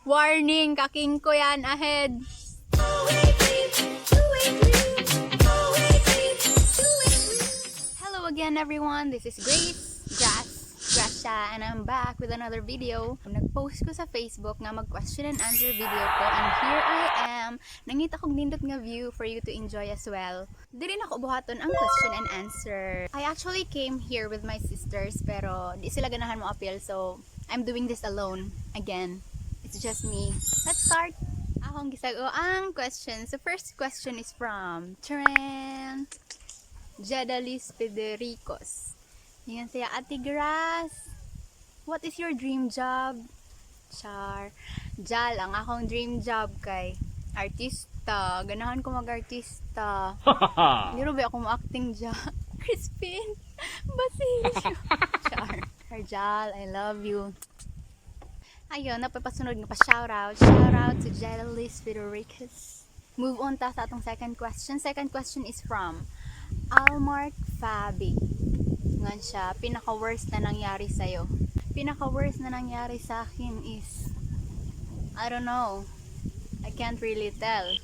Warning, kaking ko yan ahead. Hello again, everyone, this is Grace, Grass, Gracia, and I'm back with another video. Nag-post ko sa Facebook nga mag-question and answer video ko, and here I am. Nangita kog nindot nga view for you to enjoy as well. Diri nako buhaton ang question and answer. I actually came here with my sisters, pero di sila ganahan mo apil, so I'm doing this alone again. It's just me. Let's start! Akong gisag-o ang question. So first question is from Trent Jedalis Federicos. Ingon siya, "Ate Grass, what is your dream job?" Char. Jal, ang akong dream job kay artista. Ganahan ko mag-artista. Hindi ba ako mo-acting dyan? Crispin. Basilio. Char. Jal, I love you. Ayun, napapasunod nga pa shoutout. Shoutout to Jedalis Federicus. Move on ta sa atong second question. Second question is from Almark Fabi. Ingon siya, "Pinaka-worst na nangyari sa'yo." Pinaka-worst na nangyari sa akin is, I don't know. I can't really tell.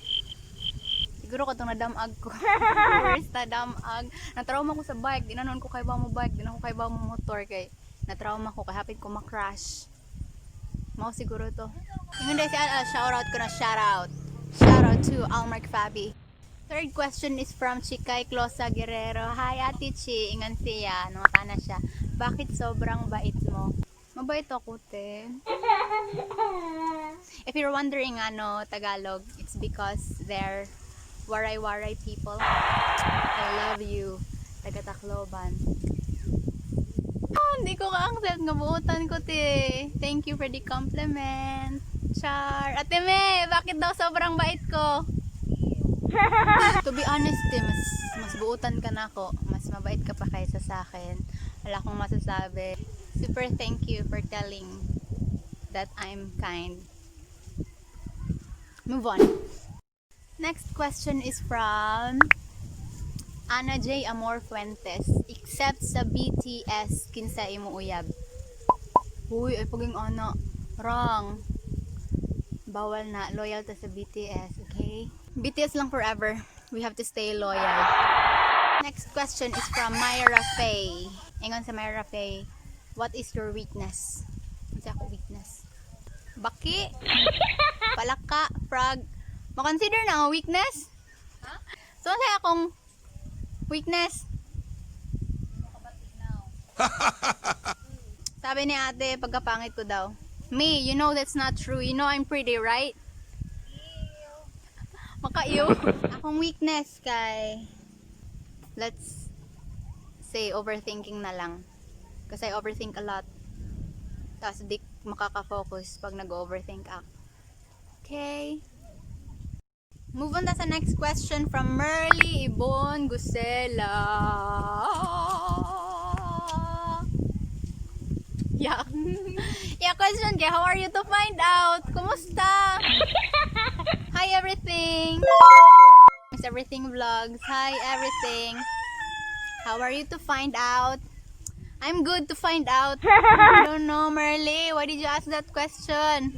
Siguro katong nadamag ko. Worst na damag. Na-trauma ko sa bike. Di na noon ko kay mo bike. Di na ko kay mo motor. Kay na-trauma ko. Kay hapit ko ma-crash. Mao siguro to. Ingon si Al, shout out ko na shout out. Shout out to Almark Fabi. Third question is from Chikay Closa Guerrero. Hi, Ate Chi, ingon siya, nangutana siya, "Bakit sobrang bait mo?" Mabait ako, te. If you're wondering ano Tagalog, it's because they're waray-waray people. I love you, taga Tacloban. Oh, hindi ko ka-accept nga buutan ko, te. Thank you for the compliment. Char. Ate Me, bakit daw sobrang bait ko? To be honest, te, mas buutan ka na ako. Mas mabait ka pa kaysa sa akin. Wala akong masasabi. Super thank you for telling that I'm kind. Move on. Next question is from Ana J. Amor Fuentes. "Except sa BTS, kinsa imo uyab?" Uy, ay paging ana. Wrong. Bawal na. Loyal ta sa BTS, okay? BTS lang forever. We have to stay loyal. Next question is from Myra Faye. Ingon sa Myra Faye, "What is your weakness?" Ano ako weakness? Baki? Palaka? Frog? Ma-consider na ang weakness? So, ano akong weakness? Sabi ni ate, pagkapangit ko daw. Me, you know that's not true. You know I'm pretty, right? Maka-ew. Akong weakness kay, let's say, overthinking na lang. Kasi I overthink a lot. Tapos di makaka-focus pag nag-overthink ako. Okay. Move on na sa next question from Merly Ibon Gusela. Yeah, question kay, "How are you to find out?" Kumusta? Hi, everything. Miss Everything Vlogs. Hi, everything. How are you to find out? I'm good to find out. I don't know, Merly. Why did you ask that question?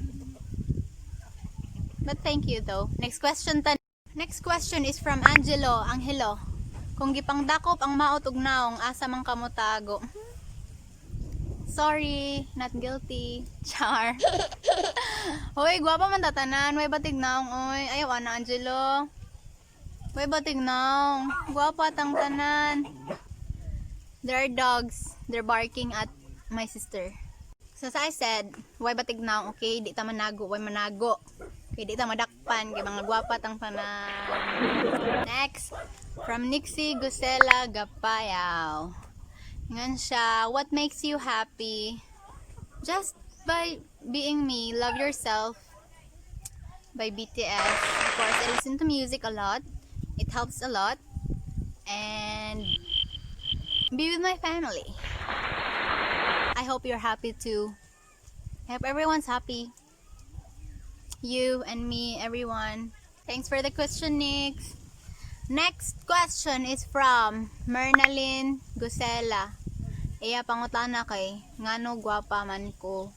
But thank you though. Next question ta. Next question is from Angelo Angelo. "Kung gipangdakop ang maot ug naong, asa man ka motago?" Sorry, not guilty. Char. Hoy, gwapa man tatanan. Way batig naong, oy. Ayaw ana, Angelo. Way batig naong. Gwapa tang tanan. There are dogs. They're barking at my sister. So as I said, way batig naong, okay? Di ta manago, way manago. Okay, di ta madakpan kay mga gwapa tang tanan. Next, from Nixie Gusela Gapayaw. Ingon siya, "What makes you happy?" Just by being me, Love Yourself by BTS. Of course, I listen to music a lot. It helps a lot. And be with my family. I hope you're happy too. I hope everyone's happy. You and me, everyone. Thanks for the question, Nix. Next question is from Mernalyn Gusela. Iya pangutana kay ngano gwapa man ko.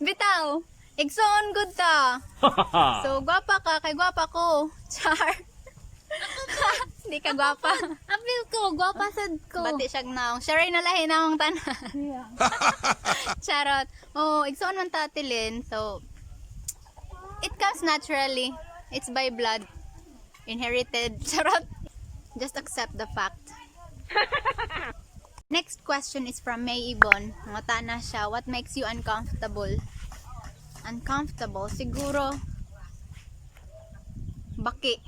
Bitaw! Igsoon gud ta. So gwapa ka kay gwapa ko. Char. Hindi ka gwapa. Apil ko, gwapa sad ko. Bati siyang naong. Siya rin nalahi naong tanan. Charot. Oh, igsoon man ta Tilin. So, it comes naturally. It's by blood. Inherited. Charot. Just accept the fact. Next question is from May Ibon. Ngutana siya, "What makes you uncomfortable?" Uncomfortable? Siguro, baki.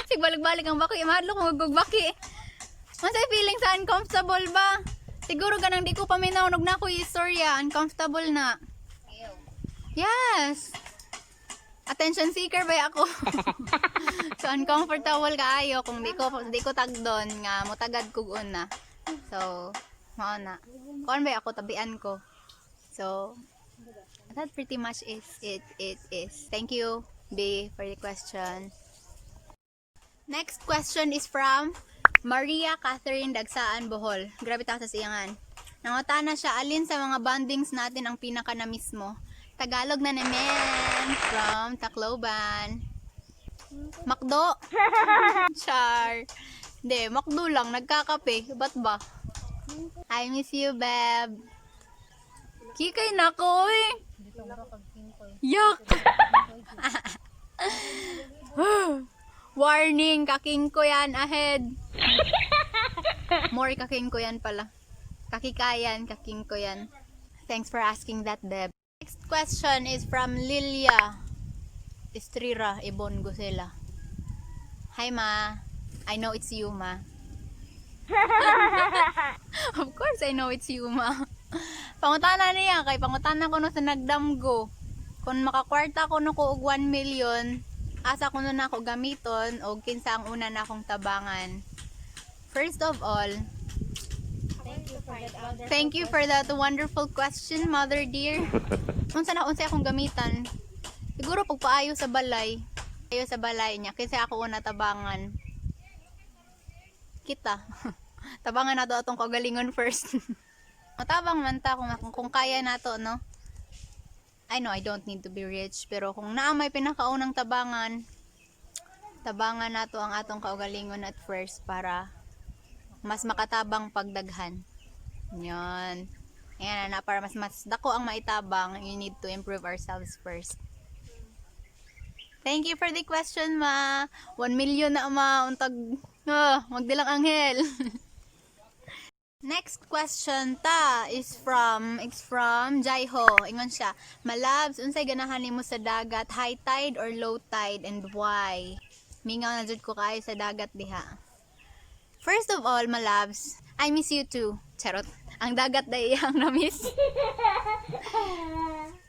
Sigbalik-balik ang baki. Mahadlok ko mag baki. Unsay feeling sa uncomfortable ba? Siguro ganang di ko paminaw og na ko istorya, uncomfortable na. Yes. Attention seeker ba ako? So uncomfortable kaayo kung di ko tagdon nga motagad kog una. So, mao na. Kuan ba ako, tabian ko. So, that pretty much is it it is. Thank you, B, for the question. Next question is from Maria Catherine Dagsaan, Bohol. Grabe ta sa siyangan. Nangutana siya, "Alin sa mga bondings natin ang pinaka na-miss mo?" Tagalog na naman from Tacloban. Makdo. Char. Hindi, makdo lang. Nagkakape. Ba't ba? I miss you, beb. Kikay nako eh. Yak! Warning, kaking ko yan ahead. More kaking ko yan pala. Kakikayan, kaking ko yan. Thanks for asking that, Deb. Next question is from Lilia Estrira Ibon Gusela. Hi, Ma. I know it's you, Ma. Of course, I know it's you, Ma. Pangutana niya, kay pangutana ko no sa nagdamgo. Kung makakwarta ko no ko og 1 million, asa ko no nako gamiton og kinsa ang una na akong tabangan? First of all, thank you for that wonderful question, mother dear. Unsa na unsa akong gamitan? Siguro pagpaayo sa balay. Ayo sa balay niya kinsa ako una tabangan? Kita. Tabangan nato atong kagalingon first. Matabang man ta kung kaya nato, no? I know I don't need to be rich, pero kung naa may pinakaunang tabangan, tabangan nato ang atong kaugalingon at first para mas makatabang pagdaghan. Yan. Ayan na, para mas dako ang maitabang, you need to improve ourselves first. Thank you for the question, Ma. 1 million na, Ma. Untag, ah, magdilang anghel. Next question ta is from Jaiho. Ingon siya, "Malabs, unsay ganahan nimo sa dagat, high tide or low tide, and why?" Mingaw na jud ko kaayo sa dagat diha. First of all, Malabs, I miss you too. Charot. Ang dagat dai iyang na-miss.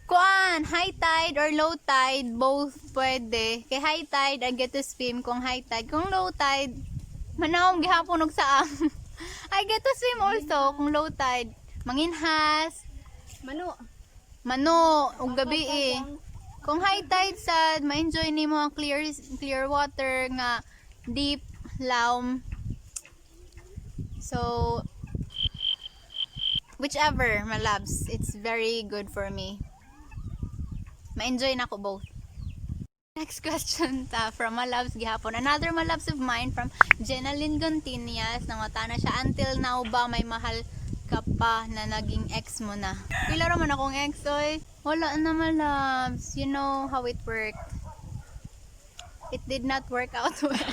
Kuan, high tide or low tide, both pwede. Kay high tide, I get to swim kung high tide. Kung low tide, manawong gihapon og saang. I get to swim also kung low tide. Manginhas, Mano. Mano, ug gabi eh. Kung high tide sad, ma-enjoy nimo ang clear clear water nga deep lawom. So whichever, malabs, it's very good for me. Ma-enjoy na ko both. Next question ta from Malabs gihapon. Another Malabs of mine from Jenaline Gontinias. Nangutana siya, "Until now ba may mahal ka pa na naging ex mo na?" Pila ra man akong ex, oy. Wala na, Malabs. You know how it worked. It did not work out well.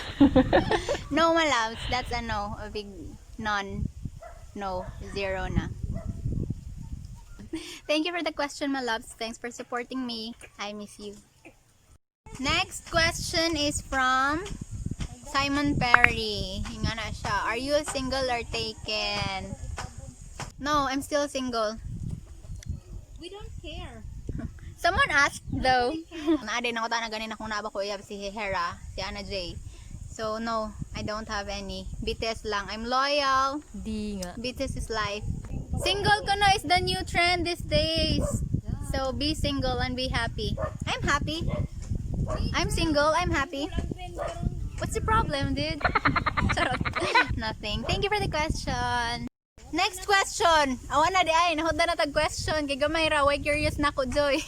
No, Malabs. That's a no. A big none. No. Zero na. Thank you for the question, Malabs. Thanks for supporting me. I miss you. Next question is from Simon Perry. Nga na siya, "Are you single or taken?" No, I'm still single. We don't care. Someone asked though. Naa din ako na ganin akong naa ba ko uyab si Hera, si Anna J. So no, I don't have any. BTS lang. I'm loyal. Di nga. BTS is life. Single ko na is the new trend these days. So be single and be happy. I'm happy. I'm single, I'm happy. What's the problem, dude? Charot. Nothing. Thank you for the question. Next question. Awa na diay, nahutdan na tag question kay gamay ra, way curious na ko, Joy.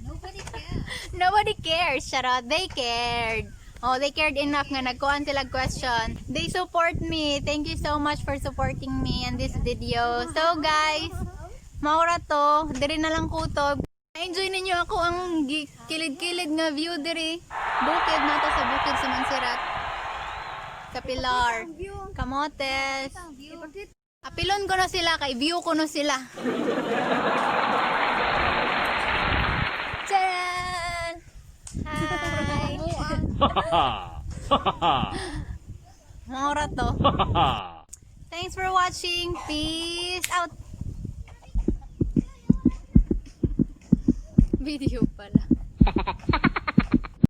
Nobody cares. Nobody cares, charot. They cared. Oh, they cared enough nga nagkuan sila question. They support me. Thank you so much for supporting me in this video. So guys, mao ra to. Diri na lang ko to. Enjoy ninyo ako ang kilid-kilid nga view diri. Bukid na to, sa bukid sa Montserrat. Sa Pilar. Camotes. Apilon ko na sila kay view ko na sila. Charan! Hi! Mao ra to. Thanks for watching. Peace out. Video pala.